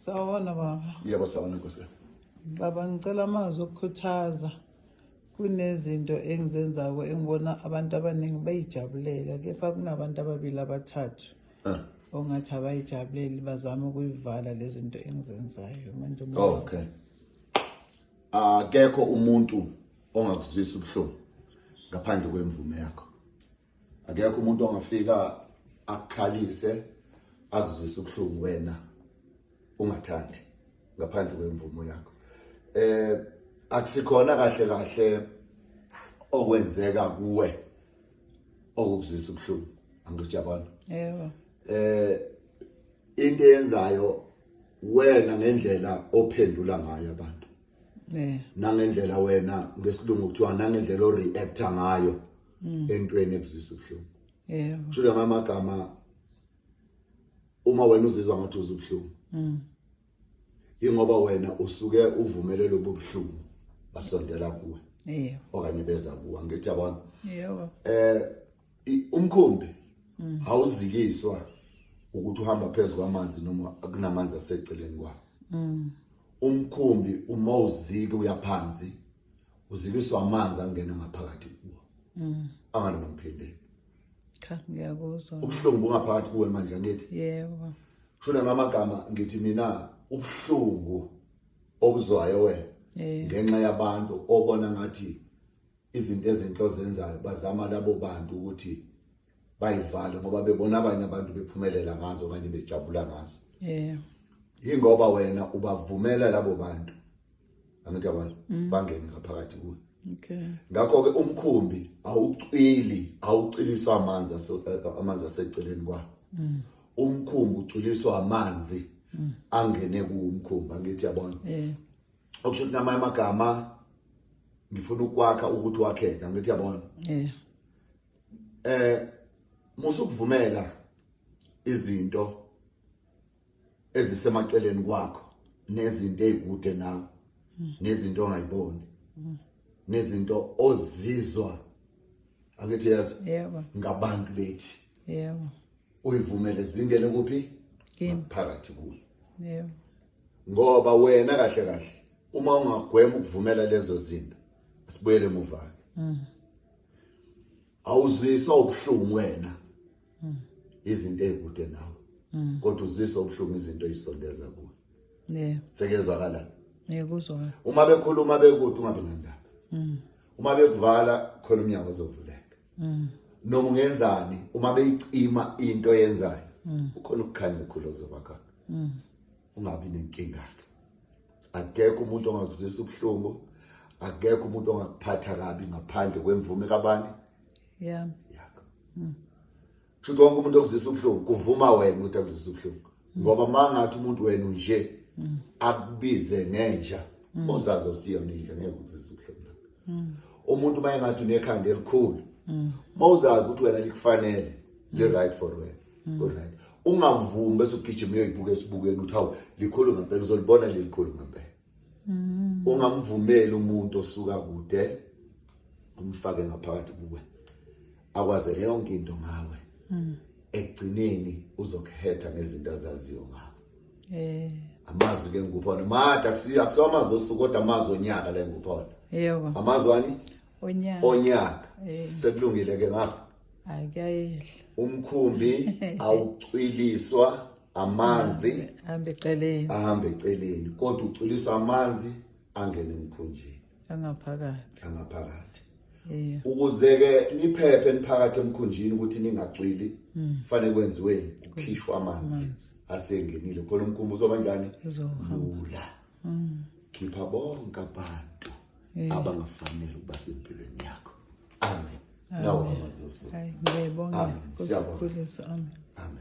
Sawubona baba. Yebo, sawubona nkosikazi. Baba, ngicela amazwi okukhuthaza. Kunezinto engizenzako engibona abantu abaningi bayijabulela, kepha kunabantu ababili abathathu ongathi abayijabuleli, bazama ukuyivala lezi zinto engizenzayo manje. Oh, okay. Akekho umuntu ongakuzwisa ubuhlungu ngaphandle kwemvume yakho. Akekho umuntu ongafika akukhalise, akuzwise ubuhlungu wena ungathandi ngaphandle kwemvumo yakho. Akusikhona kahle kahle okwenzeka kuwe okukuzwisa ubuhlungu, angithi yabona? Yebo. Into eyenzayo wena ngendlela ophendula ngayo abantu, nangendlela wena, ngesilungu kuthiwa, nangendlela oreacta ngayo entweni ekuzwisa ubuhlungu. Kusho ngamagama, uma wena uzizwa ngathi uzwa ubuhlungu, ingoba wena usuke uvumele lobu buhlungu basondela kuwe okanye beza kuwe, angithi yabona? Yebo. Umkhumbi awuzikiswa ukuthi uhamba phezulu kwamanzi noma kunamanzi aseceleni kwawo. Umkhumbi uma uzika uyaphansi, uzikiswa amanzi angena ngaphakathi kuwo. Anganoma ngiphindeni? Cha, ngiyakuzwa. Ubuhlungu bungaphakathi kuwe manje, angithi? Yebo. Kusho ngamagama, ngithi mina ubuhlungu obuzwayo wena ngenxa yabantu obona ngathi izinto ezinhle ozenzayo, bazama labo bantu ukuthi bayivale ngoba bebona abanye abantu bephumelela ngazo okanye bejabula ngazo. Yingoba wena ubavumela labo bantu, angithi yabona, bangene ngaphakathi kuwe. Ngakho ke umkhumbi awucwili, awucwiliswa amanzi amanzi aseceleni kwawo. Umkhumbi ucwiliswa amanzi angene kuwo umkhumbi, angithi yabona? Yeah. Okusho ukuthi namanye amagama, ngifuna ukwakha ukuthi wakheka, angithi yabona? Yeah. Musukuvumela izinto ezisemaceleni kwakho nezinto ezikude nawe nezinto ongayiboni nezinto ozizwa, angithi yazi, Yebo. ngabantu bethi, uyivumele zingene kuphi? Kimi. Phakathi kuwe. Yebo. Ngoba wena kahle kahle uma ungagwema ukuvumela lezo zinto, asibuyele emuva, awuzwiswa ubuhlungu wena izinto ezikude nawe, kodwa uzwiswa ubuhlungu izinto ezisondeza kuwe. Sekezwakala? Ngiyakuzwa. Uma bekhuluma bekude, ungabi nandaba. Uma bekuvala khona, umnyango uzovuleka. Noma ungenzani, uma beyicima into oyenzayo, ukhona ukukhanya okukhulu okuzoba khona. Ungabi nenkinga. Akekho umuntu ongakuzwisa ubuhlungu, akekho umuntu ongakuphatha kabi ngaphandle kwemvume kabani? Yami. Yakho. Kusho ukuthi wonke umuntu okuzwisa ubuhlungu, kuvuma wena ukuthi akuzwisa ubuhlungu, ngoba mangathi umuntu wena unje akubize ngenja, uzaze usiyona inja, ngeke ukuzwisa ubuhlungu lapho. Umuntu uma engathi unekhanda elikhulu, mawuzazi ukuthi wena likufanele, li right for wena, ku right. Ungavumi bese ugijima uyoyibuka esibukweni ukuthi hawu, likhulu ngempela. Uzolibona lelikhulu ngempela. Ungamvumeli umuntu osuka kude umfake ngaphakathi kuwe, akwazele yonke into ngawe. Ekugcineni uzokuhetha ngezinto azaziyo ngawe. Amazwi ke ngikuphona made, akusiyo akusiwo amazwi osuku, kodwa amazwi onyaka le ngikuphona. Yebo. Amazwi ani? Onyaka. Onyaka. Sekulungile ke ngapha? Hayi, kuyayehla. Umkhumbi awucwiliswa amanzi Hambe eceleni. Ahambe eceleni, kodwa ucwiliswa amanzi angene emkhunjini. Angaphakathi. Angaphakathi. Yebo. Ukuze ke niphephe niphakathi emkhunjini ukuthi ningacwili, fanele kwenziweni? Kukhishwa amanzi asengenile khona. Umkhumbi uzoba njani? Uzohamba. Lula. Khipha bonke abantu abangafanele ukuba sempilweni yakho. Amen. Nawo amazwi osuku. Hayi, ngiyayibonga. Amen. Siyabonga. Nkosi. Amen. Amen.